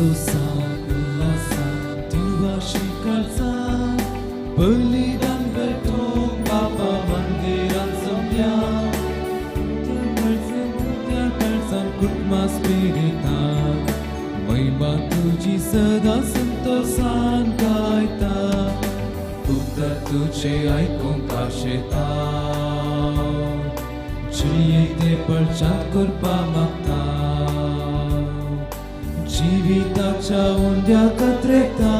संतोषान उल्हासान दिनवाशी काळजान बलिदान भेटोवंक बाबा मंदिरान जमया त्या काळजान कुटुंबा स्पिरितान महिमा तुजी सदां संतोषान गायता उतर तुझे आयकूंक आशेता जियेते पळचात करपा मागता जिविताच्या उंद्या कत्रेता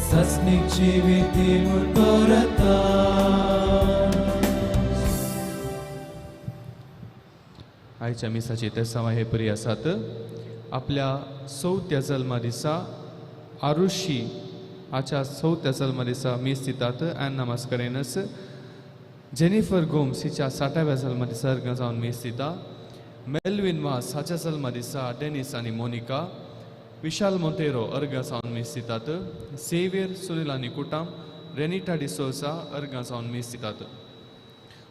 सस्नीक जिविती म्हूण परता. आयच्या मिसाची तेसांव हे परी आसात. आपल्या चवथ्या जल्मा दिसा आरुशी हाच्या चवथ्या जल्मा दिसा मीस दितात एन्ना मास्करेनस. जेनिफर गोम्स हिच्या 60व्या जल्मा दिसा अर्गां जावन मीस दिता. मेल्विन वास हाच्या जल्मा दिसा डेनिस आनी मोनिका. विशाल मोंतेरो अर्गां जावन मीस दितात. सेवियर सुनील आनी कुटाम रेनिटा डिसोजा अर्गां जावन मीस दितात.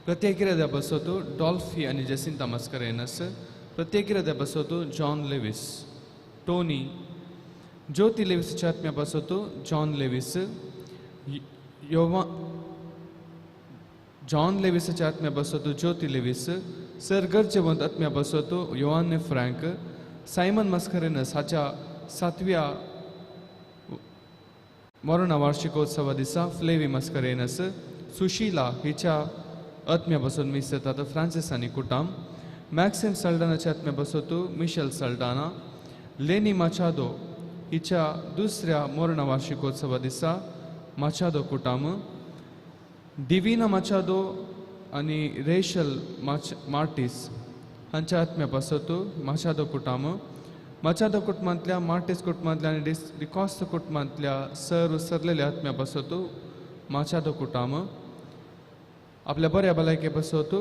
प्रत्येक इराद्या बसोतू डॉल्फी आनी जेसिंता मास्करेनस. प्रत्येक इराद्या बसोतू जॉन लेवीस टोनी. ज्योती लेवीसच्या आत्म्या बसोतू जॉन लेवीस योवा जॉन लेवीसच्या आत्म्या बसोतू ज्योती लेवीस. सर गरजेवंत आत्म्या बसोतू योआन्ने फ्रँक. सायमन मास्करेनस हाच्या 7व्या मरणा वार्षिकोत्सवा दिसा फ्लेवी मास्करेनस. सुशीला हिच्या आत्म्या बसून मीस दितात फ्रांसीस आनी कुटाम. मॅक्सिम सल्डानाच्या आत्म्या बसोतू मिशेल सल्डाना. लेनी माचादो हिच्या 2ऱ्या मरणा वार्षिकोत्सवा दिसा माचादो कुटाम. डिविना माचादो आनी रेशल मार्टीस हांच्या आत्म्या पासतू माचादो कुटाम. माचादो कुटुंबांतल्या मार्टीस कुटुंबांतल्या आनी डिकॉस्त कुटुंबांतल्या सर्व सरलेल्या आत्म्या पासतू माचादो कुटाम. आपल्या बऱ्या भलायके पासतू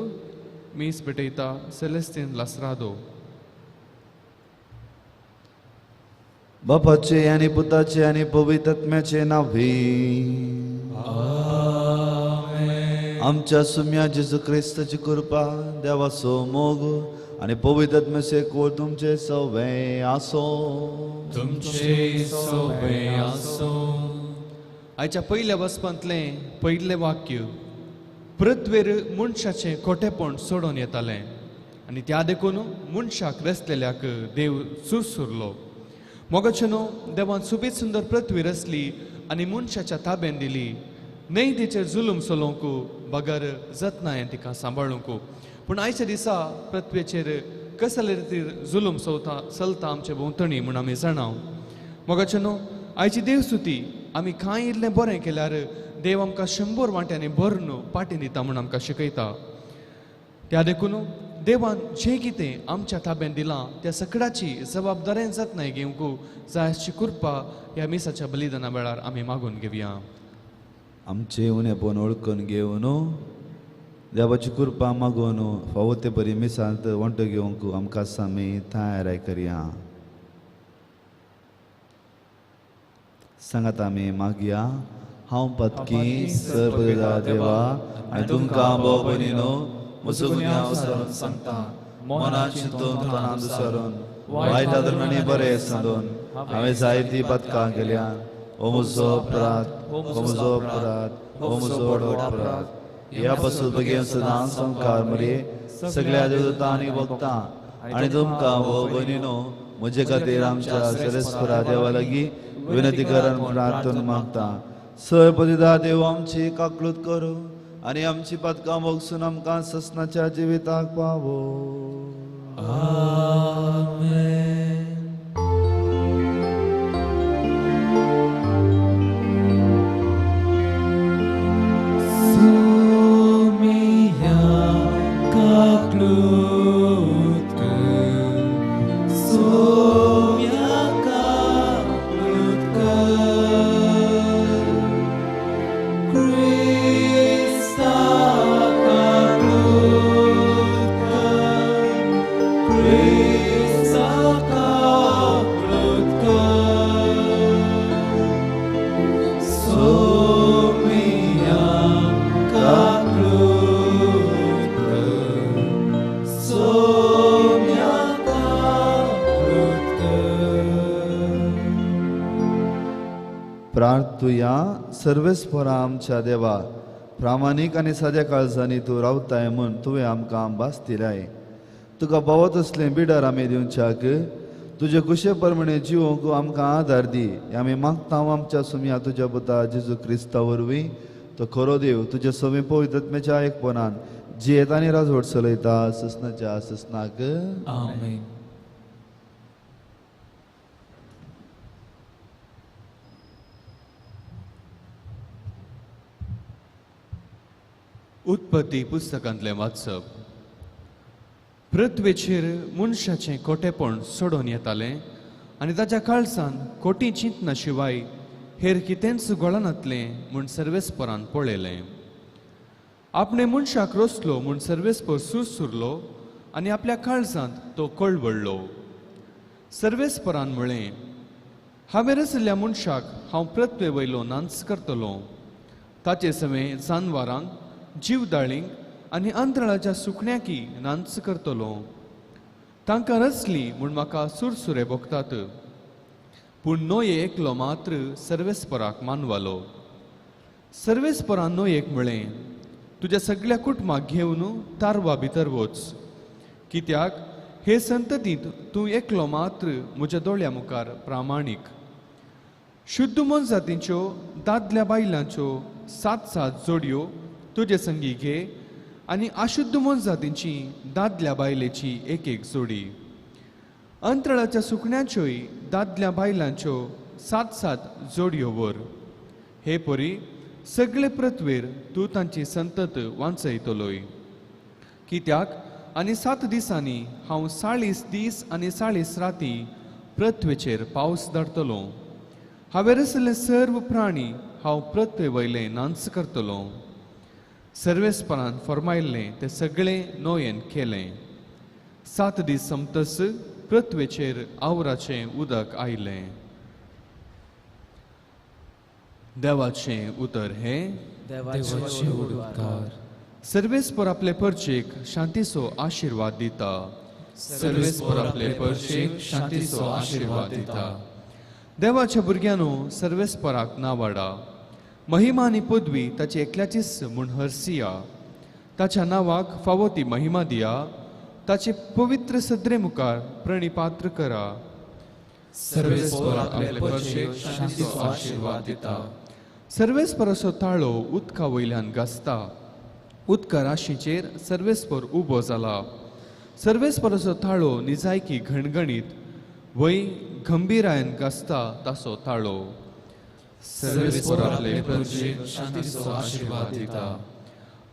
मीस भेटयता सेलेस्टीन लासरादो. बापाचे आनी पुताचे आनी पवित्र आत्म्याचे नांवे आमच्या सुम्या जेजू क्रिस्ताची कृपा, देवाचो मोग आनी पवित्र आत्म्याचो एकवट तुमचे सवे आसो. तुमचे सवे आसो. आयच्या पयल्या वसपांतलें पयलें वाक्य पृथ्वेर मनशाचें खोटेपण सोडून येतालें आनी त्या देखून मनशाक रचलेल्याक देव सुरसुरलो. मोगाचे न्हू देवान सुबीत सुंदर पृथ्वी रचली आनी मनशाच्या ताब्यान दिली. न्हय तिचेर जुलूम चलोवंक बगर जतनायेन तिका सांबाळूंक. पूण आयच्या दिसा पृथ्वेचेर कसले रितीर जुलूम चलता आमचे भोंवतणी म्हूण आमी जाणाव. मोगाचे न्हू आयची देवस्तुती आमी कांय इल्लें बरें केल्यार देव आमकां 100 वांट्यांनी भरून पाटी दिता म्हूण आमकां शिकयता. त्या देखून देवान जें कितें आमच्या ताब्यान दिलां त्या सगळ्याची जबाबदारेन जतनाय घेवंक जाय अशी कृपा ह्या मिसाच्या बलिदाना वेळार आमी मागून घेवया. आमचे उणेपण ओळखून घेवन देवाची कृपा मागून फावो ते बरी मिसांत वांटो घेवंक आमकां आमी तयार करया. सांगात आमी मागया. हांव पतकी सर्व देवा आनी तुमकां भाव भयणीनो म्हजो गुन्यांव सारून सांगता. मनान चिंतून तोंडान दुसरून वायट आदरणांनी बरें सांदून हांवें जायतीं पदकां केल्या. ओ म्हजो अपराध, ओ म्हजो अपराध, ओ म्हजो व्हडलो अपराध. ह्या पासून बेगीन सदां संवकार मरे सगळ्या देवता आनी भक्तां आनी तुमकां भाव भयणीनो म्हजे खातीर आमच्या सरेस्परा देवा लागीं विनंती करून प्रार्थना मागता. सय पतिदा देव आमची काकळूत करूं आनी आमची पातकां भोगसून आमकां ससनाच्या जिविताक पावो. आमेन. सुमिया काकळूत कर, सुमिया काकळूत कर, क्रिस्ता काकळूत कर, क्रिस्ता प्रार्थुया सर्वेस्परा आमच्या देवा, प्रामाणीक आनी साद्या काळजांनी तूं रावताय म्हूण तुवें आमकां भास दिलाय. तुका पावत असलें बिडार आमी दिवच्याक तुजे कुशे प्रमाणे जिवोंक आमकां आदार दी. आमी मागता आमच्या सुमया तुज्या पुता जेजू क्रिस्ता वरवीं, तो खरो देव तुज्या सवी पवित्रत्म्याच्या एकपणान जियेता आनी राजवट चलयता ससनाच्या ससनाक. आमेन. उत्पत्ती पुस्तकांतलें वाचप. पृथ्वेचेर मनशाचें कोटेपण सोडून येतालें आनी ताच्या काळसान कोटी चिंतना शिवाय हेर कितेंच गोळनातलें म्हूण सर्वेस्परान पळयलें. आपणे मनशाक रोसलो म्हूण सर्वेस्पर सुरसुरलो आनी आपल्या काळजांत तो कळवळ्ळो. सर्वेस्परान म्हळें, हांवें रचिल्ल्या मनशाक हांव पृथ्वे वयलो नाच करतलो. ताचे सवें जानवरांक, जीवदाळींक आनी अंतराळाच्या सुकण्याकी नाच करतलो. तांकां रचली म्हूण म्हाका सुरसुरे भोगतात. पूण नोये एकलो मात्र सर्वेस्पराक मानवालो. सर्वेस्परान नोयेक म्हळें, तुज्या सगळ्या कुटुंबाक घेवन तारवा भितर वच, कित्याक हे संततींत तूं एकलो मात्र म्हज्या दोळ्या मुखार प्रामाणीक. शुद्ध मनजातींच्यो दादल्या बायलांच्यो सात सात जोडयो तुजे संगी घे आनी अशुद्ध मनजातींची दादल्या बायलेची एक एक जोडी. अंतराळाच्या सुकण्यांच्योय दादल्या बायलांच्यो सात सात जोडयो व्हर. हे परी सगळे पृथ्वेर तूं तांची संतत वांचयतलोय. कित्याक आनी 7 दिसांनी हांव 40 दीस आनी 40 राती पृथ्वेचेर पावस धाडटलो. हांवें रचिल्ले सर्व प्राणी हांव पृथ्वे वयले नाच करतलो. सर्वेस्परान फर्मायल्लें तें सगळें नोयेन केलें. 7 दीस सोंपतच पृथ्वेचेर आवराचें उदक आयलें. देवाचें उतर हें. देवाचे उपकार. सर्वेस्पर आपले परचेक शांतीचो आशिर्वाद दिता. सर्वेस्पर आपले परचेक शांतीचो आशिर्वाद दिता. देवाच्या भुरग्यांनो, सर्वेस्पराक नावाडा. महिमा आनी पदवी ताची एकल्याचीच म्हूण हरसिया. ताच्या नांवाक फावो ती महिमा दिया. ताचे पवित्र सदरे मुखार प्रणिपात्र करा. सर्वेस्पर आपले परचेक शांतीचो आशिर्वाद दिता. सर्वेस्पराचो ताळो उदका वयल्यान गाजता. उदका राशीचेर सर्वेस्पर उबो जाला. सर्वेस्पराचो ताळो निजायकी घणघणीत वय गंभीरायन गाजता ताचो ताळो. सर्वेस्पर आपले परचेक शांतीचो आशिर्वाद दिता.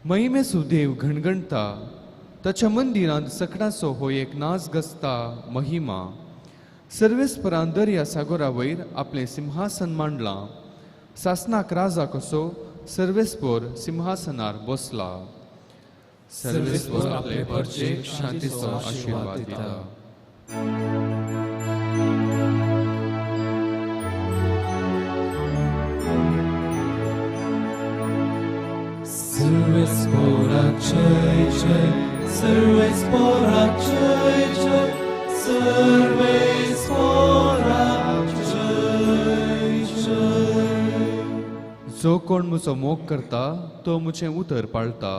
महिमेसु देव घणघणता. ताच्या मंदिरांत सकडाचो हो एक नाच गाजता महिमा. सर्वेस्परान दर्या सागोरा वयर आपलें सिंहासन मांडलां. सासनाक राजा कसो सर्वेस्पर सिंहासनार बसला. सर्वेस्पर आपले परचेक शांतीचो आशिर्वाद दिता. सर्वेस्परा जय जय, सर्वेस्परा जय जय, सर्वेस्परा जय जय. जो कोण म्हजो मोग करता तो म्हजें उतर पाळता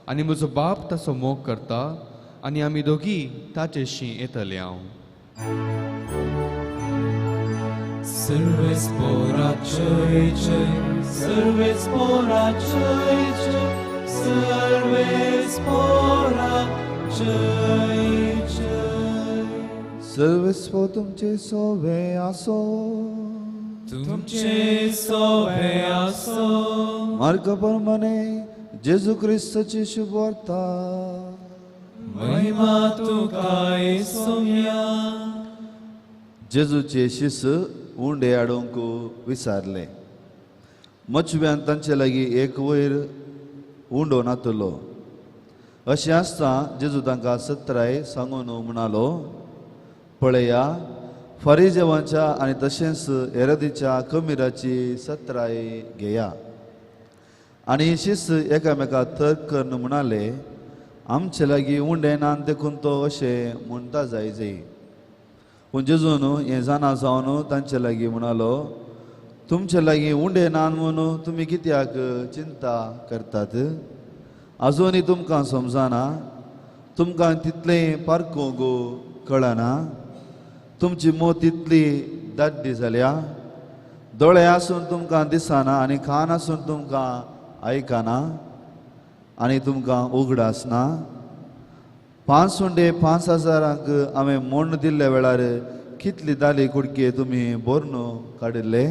आनी म्हजो बाप ताचो मोग करता आनी आमी दोगी ताचेशी येतले हांव. सर्वेस्परा जय जय, सर्वेस्परा जय जय, सर्वेस्परा जय जय. सर्वेस्पर तुमचे सोवे आसो. तुमचे सोवे आसो. मार्ग प्रमाणे जेजू क्रिस्ताची शुभवार्ता. महिमा तुका येसुया. जेजूचे शिस उंडे हाडूंक विसारले. मचव्यान तांचे लागीं एक वयर उंडो नातलो. अशें आसता जेजू तांकां सत्राय सांगून म्हणालो, पळया फारिजेवांच्या आनी तशेंच हेरोदीच्या कमिराची सत्राय घेया. आनी शिस एकामेका तर्क करून म्हणाले, आमचे लागीं उंडे ना देखून तो अशें म्हणटा जाय. पूण जेजून हें जाणा जावन तांचे लागीं म्हणालो, तुमचे लागीं उंडे नान म्हणून तुमी कित्याक चिंता करतात? आजुनूय तुमकां समजना? तुमकां तितलें पारखूंक कळना? तुमची मोत तितली दाड्डी जाल्या? दोळे आसून तुमकां दिसना आनी कान आसून तुमकां आयकना आनी तुमकां उगडास ना? 5 उंडे 5,000 हांवें मोण्ण दिल्ल्या वेळार कितली दाली कुडके तुमी भरून काडिल्ले?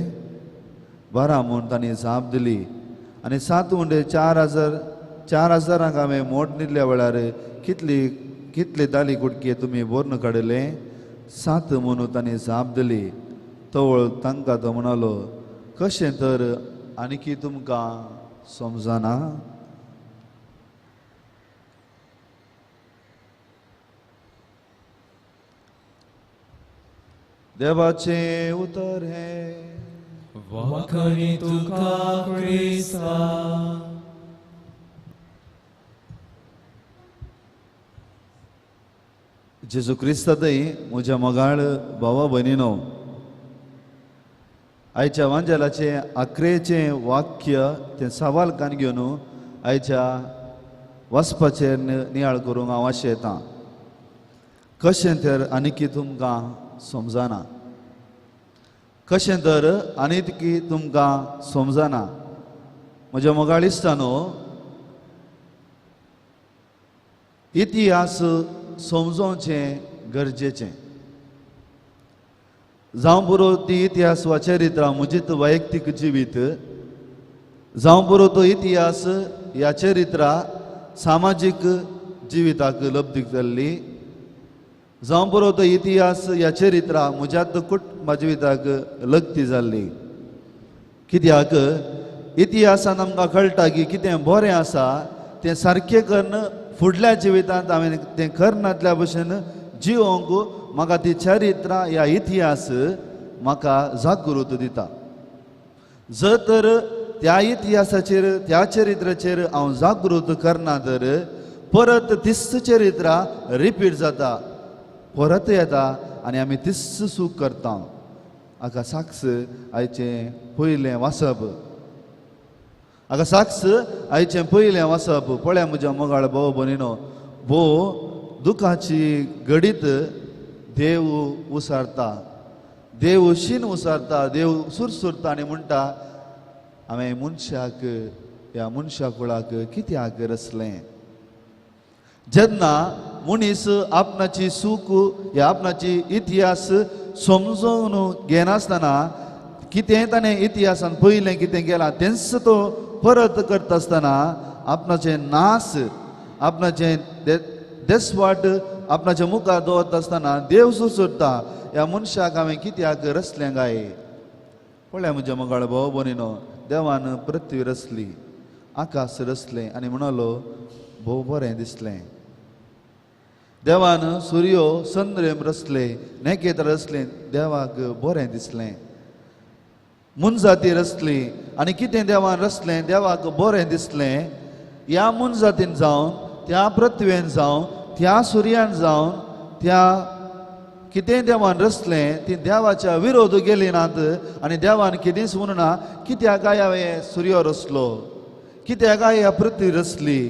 12 म्हूण तांणी जाप दिली. आनी 7 उंडे 4,000 हांवें मोड दिल्ल्या वेळार कितली दाली कुडके तुमी भरून काडिल्ले? 7 म्हणून तांणी जाप दिली. तवळ तांकां तो म्हणालो, कशें तर आनीकी तुमकां समजना? देवाचें उतर हें. वाखणी तुका क्रिस्ता. जेजू क्रिस्तांतय म्हज्या मोगाळ भावा भयणीनो, आयच्या वांजेलाचें आखरेचें वाक्य तें सवाल कान घेवन आयच्या वाचपाचेर नियाळ करूंक हांव आशेतां. कशें तर आनीकी तुमकां समजना? कशें तर आनीकी तुमकां समजना? म्हज्या मोगाळ इश्टांनो, इतिहास समजोवचें गरजेचें. जावं पुरो ती इतिहास वा चरित्रां म्हजीच वैयक्तीक जिवीत, जावं पुरो तो इतिहास ह्या चरित्रा सामाजीक जिविताक लब्धीक जाल्ली, जावं पुरो तो इतिहास ह्या चरित्रा म्हज्यात कुटुंबा जिविताक लग्ती जाल्ली. कित्याक इतिहासान आमकां कळटा की कितें बरें आसा तें सारकें करून फुडल्या जिवितांत हांवें तें करनातल्या भशेन जिवोंक म्हाका ती चरित्रां ह्या इतिहास म्हाका जागृत दिता. जर तर त्या इतिहासाचेर त्या चरित्राचेर हांव जागृत करना तर परत तीच चरित्रां रिपीट जाता, परत येता आनी आमी तीच चूक करता. हाका साक्ष आयचें पयलें वाचप, हाका साक्ष आयचें पयलें वाचप. पळया म्हज्या मोगाळ भाव भयणीनो, भोव दुखाची घडीत देव उसारता, देव शीन उसारता, देव सुरसुरता आनी म्हणटा, हांवें मनशाक ह्या मनशा कुळाक कित्याक रचलें? जेन्ना मनीस आपणाची सूख ह्या आपणाची इतिहास समजून घेनासतना कितें ताणें इतिहासान पयलें कितें केलां तेंच तो परत करता आसतना आपणाचें नास, आपणाचें देसवाट आपणाच्या मुखार दवरता आसतना देव सुरसुरता, ह्या मनशाक हांवें कित्याक रचलें काय? पळया म्हज्या मोगाळ भाव भयणीनो, देवान पृथ्वी रचली, आकाश रचलें आनी म्हणालो भोव बरें दिसलें. देवान सुर्यो चंद्रेम रचले, नखेत्रां रचलें, देवाक बरें दिसलें. मनजाती रचली आनी कितें देवान रचलें देवाक बरें दिसलें. ह्या मनजातीन जावन, त्या पृथ्वेन जावन, त्या सुर्यान जावन, त्या कितें देवान रचलें ती देवाच्या विरोध गेली नात आनी देवान कितेंच म्हणना, कित्याक काय हांवें सुर्यो रचलो, कित्याक काय ह्या पृथ्वी रचली,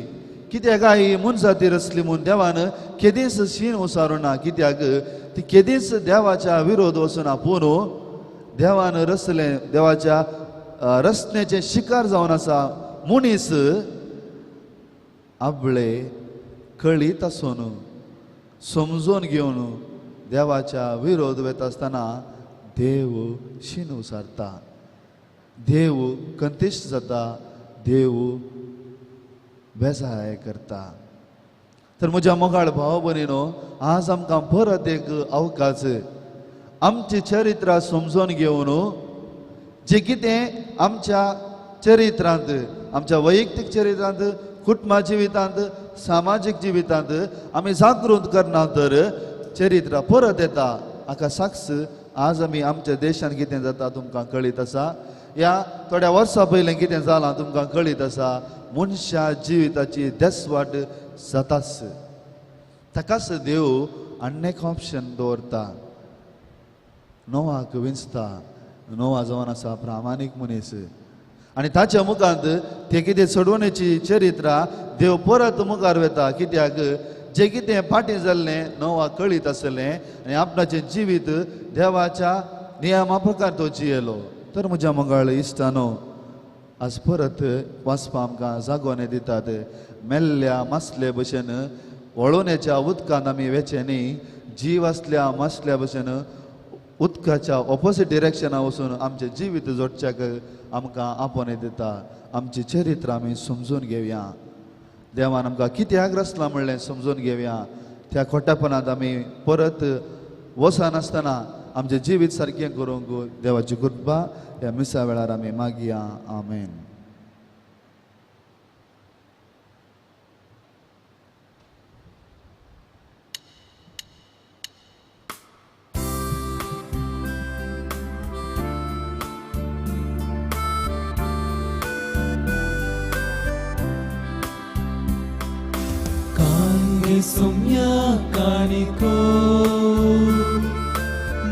कित्याक काय मनजाती रचली म्हूण देवान केदींच शीन उसारूं ना. कित्याक ती केदींच देवाच्या विरोध वचना. पूण देवान रचलें, देवाच्या रचनेचें शिकार जावन आसा मनीस आपले कळीत आसून समजून घेवन देवाच्या विरोध वता आसतना देव शीन उसारता, देव कंतिश्ट जाता, देव बेजाय करता. तर म्हज्या मोगाळ भाव भयणीनो, आज आमकां परत एक अवकाश आमची चरित्रां समजून घेवन जे कितें आमच्या चरित्रांत, आमच्या वैयक्तीक चरित्रांत, कुटुंबा जिवितांत, सामाजीक जिवितांत आमी जागृत करना तर चरित्रां परत येता. हाका साक्ष आज आमी आमच्या देशांत कितें जाता तुमकां कळीत आसा, ह्या थोड्या वर्सां पयलें कितें जालां तुमकां कळीत आसा. मनशा जिविताची देसवाट जाताच, ताकाच देव आनी एक ऑप्शन दवरता, नोवाक विंचता, नोवा जावन आसा प्रामाणीक मनीस आनी ताच्या मुखांत ते कितें सोडवणेची चरित्रा देव परत मुखार वता कित्याक जें कितें फाटीं जाल्लें नोवा कळीत आसलें आनी आपणाचें जिवीत देवाच्या नियमा प्रकार तो जियेलो. तर म्हज्या मंगळ इश्टानो आज परत वाचपा आमकां जागोवणे दितात. मेल्ल्या मासले भशेन वळोवण्याच्या उदकांत आमी वेचें न्ही, जीव आसल्या मासल्या भशेन उदकाच्या ऑपोजीट डिरेक्शना वचून आमचें जिवीत जोडच्याक आमकां आपोवणें दिता. आमचें चरित्र आमी समजून घेवया, देवान आमकां कित्याक रचलां म्हणलें समजून घेवया. त्या खोटेपणांत आमी परत वचनासतना आमचें जिवीत सारकें करूंक देवाची कृपा ह्या मिसा वेळार आमी मागया. आमेन. Sumya काणिको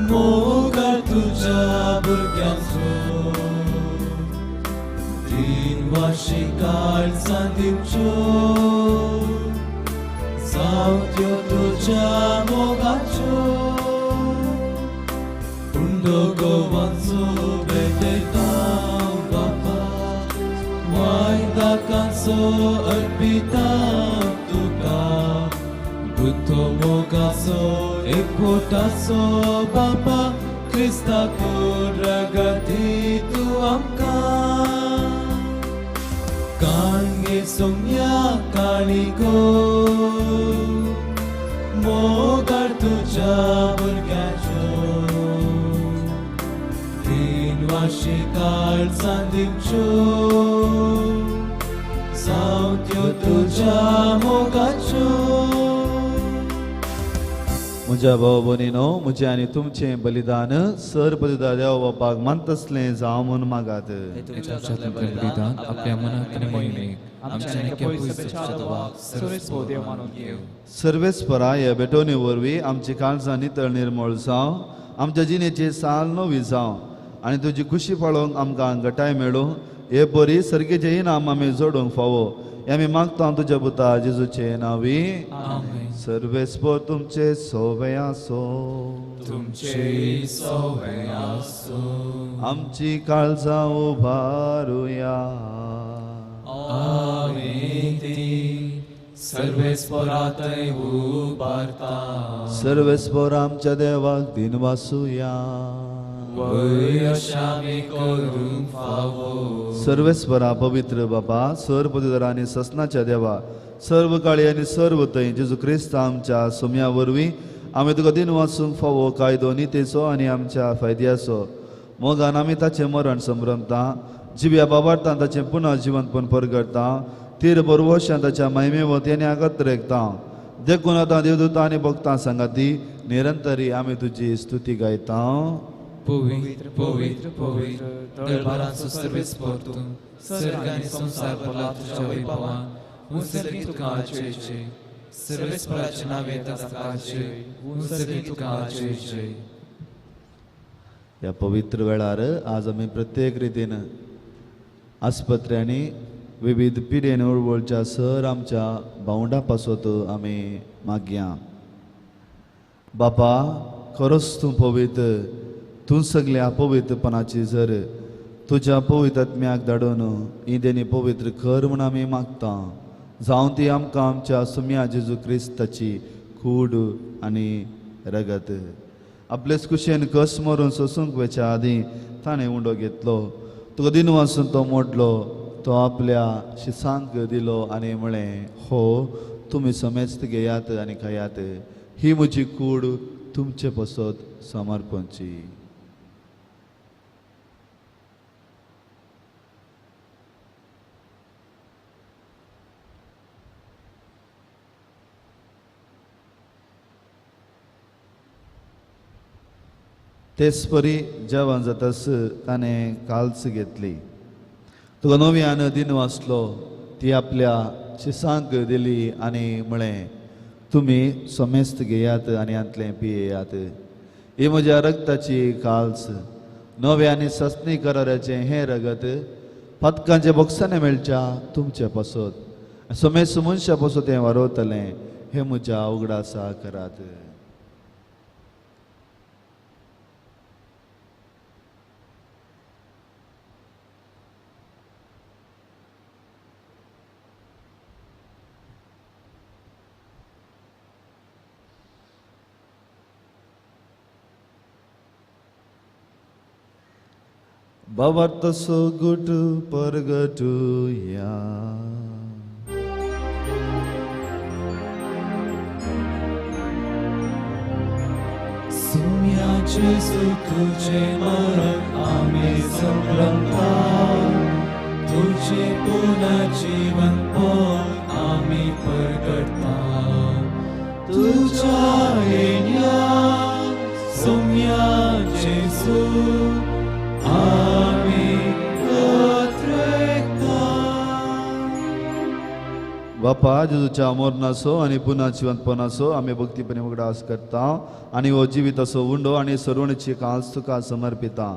मोगार तुझ्या भुरग्यांचो तीन वाशी काळजां दिवच्यो जावं त्यो तुझ्या मोगाच्यो उंडो गोवांचो भेटयता बापा वायदाकांचो अर्पिता तुका बुद्धो मोगाचो एकवटाचो बापा क्रिस्ताको रगती तूं आमकां काणगे सोम्या काणिको मोगार तुज्या भुरग्यांच्यो तीन वाशी काळजां दिवच्यो जावं त्यो तुज्या मोगाच्यो. म्हज्या भाव भयणीनो म्हजें आनी तुमचें बलिदान सर बलिदान देव बापाक मानतसलें जावं म्हूण मागात. बलिदान आपल्या मनाक आनी मोहिमेक आमच्या सर्वेस्परा ह्या भेटवणे वरवीं आमची काळजां नितळ निर्मळ जावं, आमच्या जिणेची साल नवी जावं आनी तुजी खुशी पळोवंक आमकां घटाय मेळूं. हे बरी सर्गेचें इनाम आमी जोडूंक फावो हें आमी मागता तुज्या पुता जेजूचे नांवी. सर्वेस्पर तुमचे सोवे आसो, तुमचे सोवे आसो. आमची काळजां उबारुया. आमी ती सर्वेस्परा थंय उबारता. सर्वेस्पर आमच्या देवाक दिनवासुया. सर्वेस्परा पवित्र बाबा सर पदवीधर आनी ससनाच्या देवा सर्व काळी आनी सर्व थंय जेजू क्रिस्त आमच्या सोम्या वरवीं आमी तुका दिनवासूंक फावो कायदो नितेचो आनी आमच्या फायद्याचो मोगान आमी ताचें मरण संभ्रमता, जिव्या बाबार्थान ताचें पुनः जिवंतपण परगडता, तीर बरवशान ताच्या महिमेवत आनी आगत रेखता. देखून आतां देवदूतां आनी भक्तां सांगाती निरंतरी आमी तुजी स्तुती गायता. पवित्र पवित्र पवित्र दरबारांचो सर्वेस्पर तूं सर्ग आनी संवसार भरला तुज्या वैभवान. उंचली तुका जय जय, सर्वेस्पराचें नांव येता ताका जय, उंचली तुका जय जय. ह्या पवित्र वेळार आज आमी प्रत्येक रितीन आस्पत्र्यांनी विविध पिडेन वळवळच्या सर आमच्या भावंडा पासत आमी मागया. बापा खरोच तूं पवित्र, तूं सगल्या पवित्रपणाची जर तुज्या पवित्र आत्म्याक धाडून ही देणी पवित्र कर म्हूण आमी मागता. जावं ती आमकां आमच्या सुम्या जेजू क्रिस्ताची कूड आनी रगत. आपलेच कुशेन कस मरून सोसूंक वेच्या आदीं ताणें उंडो घेतलो, तुका दिनवासून तो मोडलो, तो आपल्या शिसांक दिलो आनी म्हळें, हो तुमी समेस्त घेयात आनी खायात, ही म्हजी कूड तुमचे पसत समर्पणची. तेच परी जेवण जातास ताणें काल्स घेतली, तुका नव्यान दिन वाचलो, ती आपल्या शिसांक दिली आनी म्हळें, तुमी समेस्त घेयात आनी हांतलें पियेयात, ही म्हज्या रक्ताची काल्स, नवे आनी सस्नी कराराचें हें रगत पातकांचे बोक्साने मेळच्या तुमचे पासत समेस्त मनशा पासत हें वारवतलें हें म्हज्या उगडासा करात. बाबा तसो गुट परगटुया. सुम्या जेजू तुझे मरण आमी संभ्रमता, तुझे पुनर्जीवन पण आमी परगटता. तुझ्या येण्या सुम्या जेजू आमी अत्रेकता. बापा जेजूच्या मरणाचो आनी पुन्हा जिवंतपणाचो आमी भक्तीपणे उगडास करता आनी हो जिविताचो उंडो आनी सर्वणीची कास तुका समर्पिता.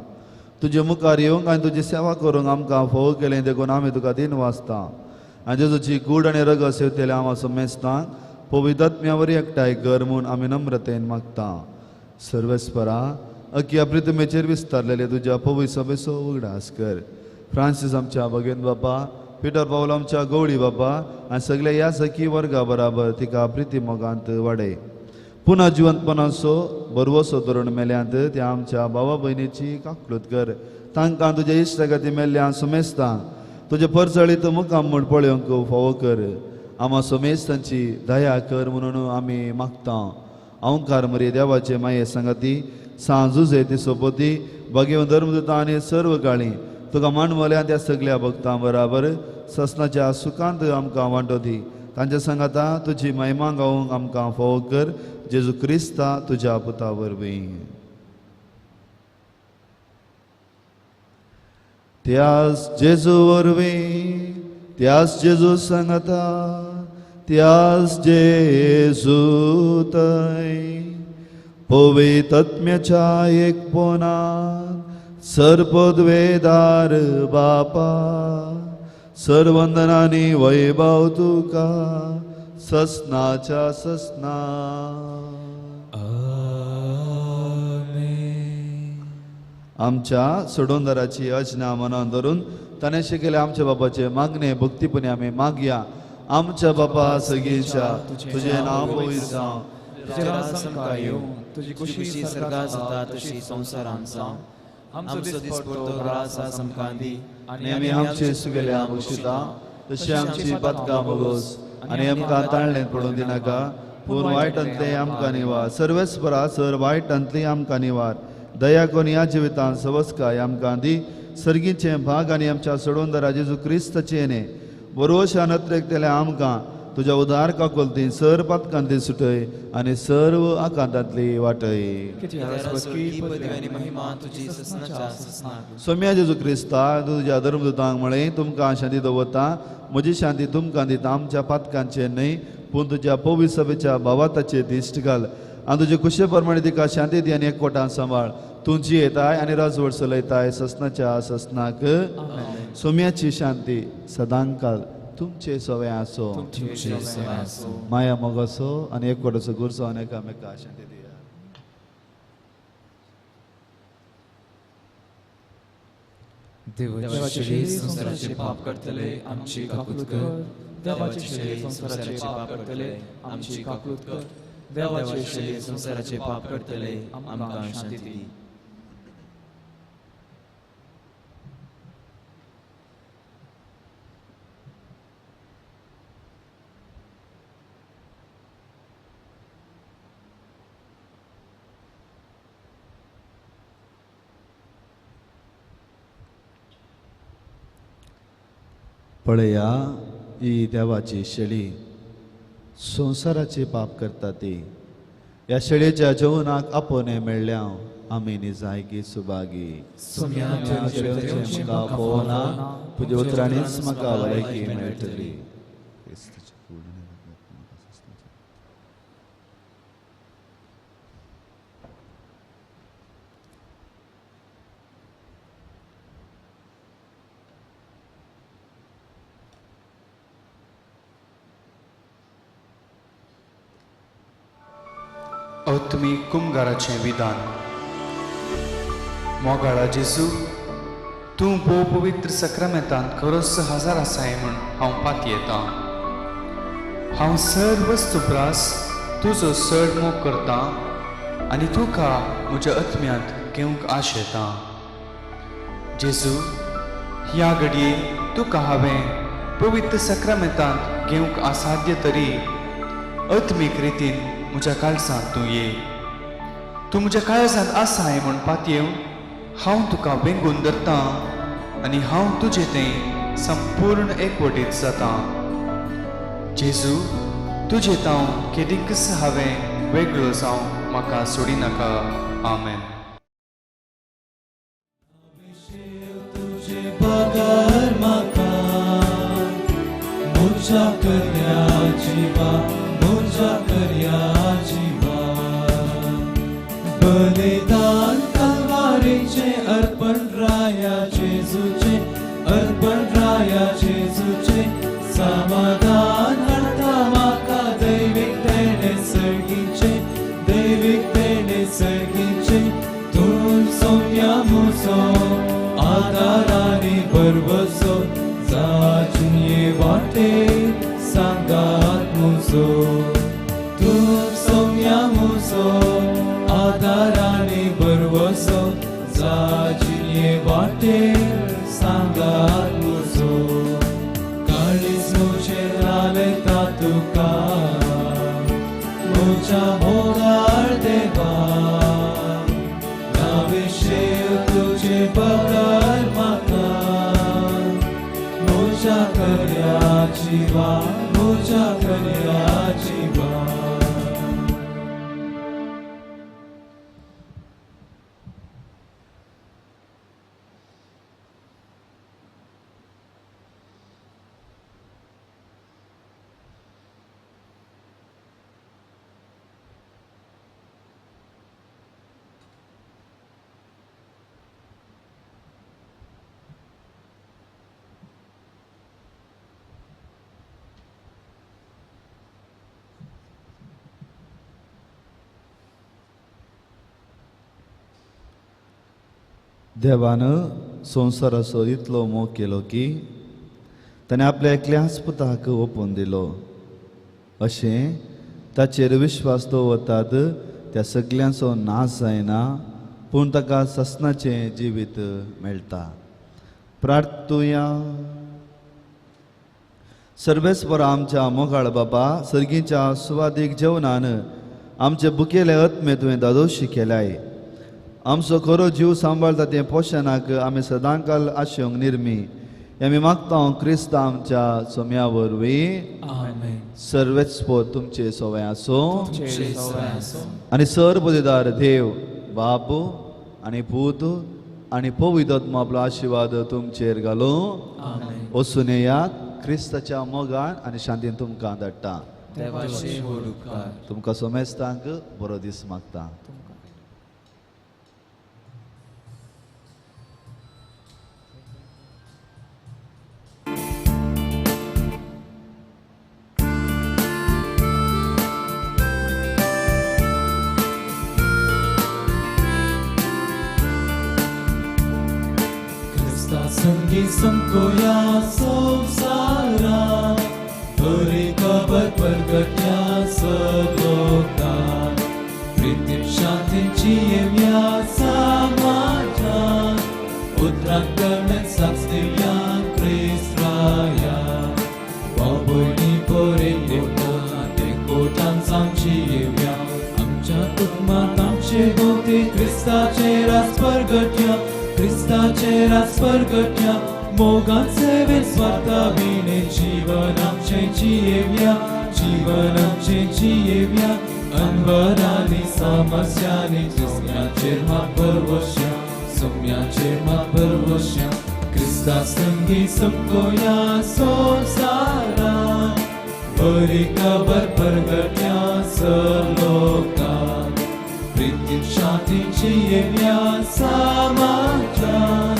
तुजे मुखार येवंक आनी तुजी सेवा करूंक आमकां फोव केलें देखून आमी तुका दिन वाचता. आनी जेजूची कूड आनी रगत सेवतले आमा समेस्तांक पवित्र वरी एकठांय कर म्हूण आमी नम्रतेन मागता. सर्वेस्परा अखिया प्रितमेचेर विस्तारलेले तुज्या पवित्र सभेचो उगडास कर. फ्रांसीस आमच्या भगेन बापा, पिटर पावल आमच्या गवळी बापा आनी सगल्या ह्या सखी वर्गा बराबर तिका प्रिती मोगांत वाडय. पुन्हा जिवंतपणाचो बरवसो धरून मेल्यांत त्या आमच्या भावा भयणीची काकलूत कर. तांकां तुज्या इश्टागती मेल्ल्या सुमेस्तांक तुजे परजळीत मुखाम म्हूण पळोवंक फावो कर. आमा सुमेस्तांची दया कर म्हणून आमी मागता. ओंकार मरी देवाचे माये सांगाती सांजुजे ती सोबती भगेवन धर्मदूता आनी सर्व काळी तुका मानवल्या त्या सगल्या भक्तां बराबर ससनाच्या सुखांत आमकां वांटो दी. तांच्या सांगाता तुजी महिमा गावंक आमकां फावो कर. जेजू क्रिस्ता तुज्या पुता वरवीं. त्यास जेजू वरवीं, त्यास जेजू सांगाता, त्यास जेजू तय पवित्रत्म्याच्या एकपणान सर्पद्वेदार बापा सर्वंदनानी वैभव तुका ससनाच्या ससना. आमेन. आमच्या सोडोंदराची अजना मनान धरून ताणें शिकयलें आमच्या बाबाचे मागणे भक्तीपणे आमी मागया. आमच्या बापा सगळीच्या तुजें नांव पवित्र जावं, तुजें राज आमकां येवं, तुजी खुशी स्वर्गांत जाता तशी संवसारांत जावं. आमचो दिसपडतो ग्रास आज आमकां दी आनी आमी आमचे सुगेल्या बक्षिता तशी आमची पातकां भोगोस आनी आमकां ताळणेंत पडूंक दिनाका, पूण वायटांतलें आमकां निवार. सर्वेस्परा सर वायटांतली आमकां निवार. दया करून ह्या जिवितांत सवस्काय आमकां दी. सर्गीचें भाग आनी आमच्या सोडोवंदरा जेजू क्रिस्ताचें न्ही बरोवशान अत्रेकतल्या आमकां तुज्या उदार काकुलती सर पातकांतली सुटय आनी सर्व आकांतांतली वाटय. सोम्या जेजू क्रिस्ता तुज्या धर्मदूतांक म्हळें तुमकां शांती दवरता, म्हजी शांती तुमकां दिता. आमच्या पातकांचें न्हय पूण तुज्या पवित्र सभेच्या भावाताचेर दिश्ट घाल आनी तुजे कुशे प्रमाणे तिका शांती दी आनी एकवटान सांबाळ. तूं जियेताय आनी राजवट चलयताय ससनाच्या ससनाक. सोम्याची शांती सदांकाल तुमचे सवे आसो. माया मोगाचो आनी एकवटाचो गुरचो आनी एकामेका शांती दिया. देवाचे शरीर संवसाराचे पाप करतले आमची काकूत कर. देवाचे शरीर संवसाराचे पाप करतले आमची काकूत कर. देवाचे शरीर संवसाराचे पाप करतले आमकां शांती दी. पळया ही देवाची शेळी संवसाराचे पाप करता ती. ह्या शेळयेच्या जेवणाक आपोवणें मेळ्ळ्या आमी निजायकी सुभागी. पळोवना तुज्या उतरांनीच म्हाका भलायकी मेळटली. अत्मीक कुमगाराचें विधान. मोगाळा जेजू, तूं भोव पवित्र सक्रामेंतांत खरोच हजार आसाय म्हूण हांव पातयेतां. हांव सर्व वस्तू प्रास तुजो चड मोग करतां आनी तुका म्हज्या आत्म्यांत घेवंक आशेतां. जेजू, ह्या घडये तुका हांवें पवित्र सक्रामेंतांत घेवंक असाध्य तरी आत्मीक रितीन म्हज्या काळजांत तूं ये. तूं म्हज्या काळजांत आसाय म्हूण पातयेवन हांव तुका वेंगून धरतां आनी हांव तुजें तें संपूर्ण एकवटीत जातां. जेजू, तुजें तांव केदीकच हांवें वेगळो जावं म्हाका सोडिनाका. आमेन. बगर म्हाका म्हज्या करया जिवा, म्हज्या करया जिवा. बलिदान कलवारीचें अर्पण राया जेजूचें, अर्पण राया जेजूचें. समाधान हाडटा म्हाका दैवीक देणें सर्गीचें, दैवीक देणें सर्गीचें. तूं सोम्या म्हजो आदार आनी भरवसो, जाचुये वाटे सांगात म्हजो. तूं सोम्या म्हजो आदार आनी भरवसो, जाचुये वाटे सांगात म्हजो. काळीज म्हजें लालयता तुका, म्हज्या मोगाळ देवा. नाविशेव तुजे बगर म्हाका, म्हज्या करया जिवा, म्हज्या करया जिवा. देवान संवसाराचो इतलो मोग केलो की ताणें आपल्या एकल्याच पुताक ओपून दिलो, अशें ताचेर विश्वास दवरतात त्या सगल्यांचो नाश जायना, पूण ताका ससनाचें जिवीत मेळटा. प्रार्थुया. सर्वेस्पर आमच्या मोगाळ बाबा, सर्गीच्या सुवादीक जेवणान आमचे बुकेले आत्मे तुवें दादोशी केल्याय. आमचो खरो जीव सांबाळता तें पोशणाक आमी सदांकाल आशेवंक निर्मी. आमी मागता क्रिस्त आमच्या सोम्या वरवीं. सर्वेच पोर तुमचे सोवे आसूं आनी सर्वदिदार देव बाबू आनी पूत आनी पवित्र आपलो आशिर्वाद तुमचेर घालूं. वचून येयात क्रिस्ताच्या मोगान आनी शांतीन तुमकां धाडटा. तुमकां सोमेस्तांक बरो दीस मागता. संगी संकोया संसारा बरी खबर परगट्या सलोकान प्रीतीन शांतीची येवया समाजान उतरां करणे साक्ष दिवया क्रिस्ताया भाव भयणी बरी एकवटान सांगची येवया आमच्या कुटुंबांत आमचे भोंवती क्रिस्ताचे राज परगट्या क्रिस्ताचे राज परगट्या मोगान सेवेन स्वार्था विणे जीवन आमचें जियेवया जीवन आमचें जियेवया अनवरांनी समस्यांनी सोम्याचेर मात भरवश्या सोम्याचेर मात भरवश्या क्रिस्ता संगी समकोया संवसारा बरी खबर परगट्या सलोकान प्रीतीन शांतीची येवया समाजान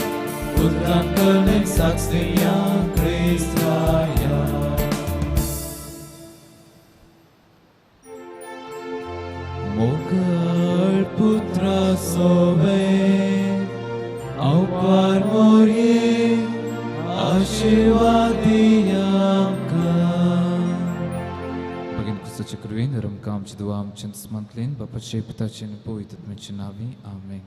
उतरां करणे साक्ष दिवया क्रिस्ताया. मोग आशिर्वाद दी आमकां. भगिनी क्रिस्ताचे कृपेन रमकां आमची दुआ आमच्या स्मंतलेन बापाचे, पुताचे आनी पवित्र आत्म्याचे नांवी, आमेन.